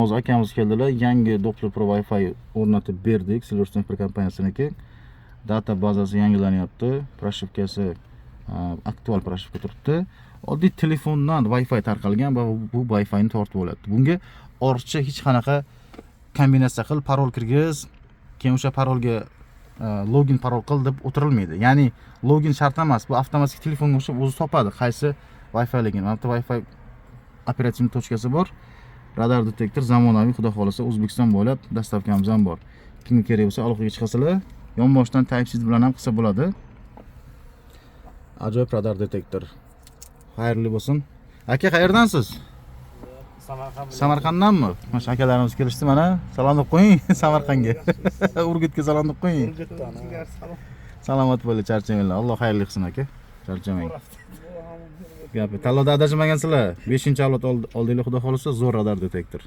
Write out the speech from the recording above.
Hozir akamiz keldilar, yangi Doppler Pro Wi-Fi o'rnatib berdik, Silverstone Pro kompaniyasiniki. Data bazasi yangilanyapti, прошивка si aktual прошивка turibdi. Oddiy telefondan Wi-Fi tarqalgan va bu Wi-Fi'ni tortib olyapti. Bunga ortiqcha hech qanaqa kombinatsiya qil, parol kirgiz, keyin o'sha parolga login parol qil deb o'tirilmaydi. Ya'ni login shart emas, bu avtomatik telefonga o'xshab o'zi topadi qaysi Wi-Fi'ligini. Mana bu yerda Wi-Fi оперативный точка si bor. Radar detektor zamonaviy, xudo xohlasa, O'zbekiston bo'ylab доставка miz ham bor. Kimga kerak bo'lsa, aloqaga chiqasizlar. Yonboshdan Type C bilan ham qilsa bo'ladi. Ajoyib radar detektor. Xayrli bo'lsin. Aka, qayerdansiz? Samarqand. Samarqanddanmi? Mana shu akalarimiz kelishdi mana. Salom deb qo'ying Samarqandga. Urgutga salom deb qo'ying. Urgutdan. Salomat bo'ling, charchamanglar. Alloh xayrli qilsin, aka. Charchamang. Gapi. Tanlovda adashmagansizlar. 5-avlod oldinglar, xudo xohlasa, zo'r radar detektor.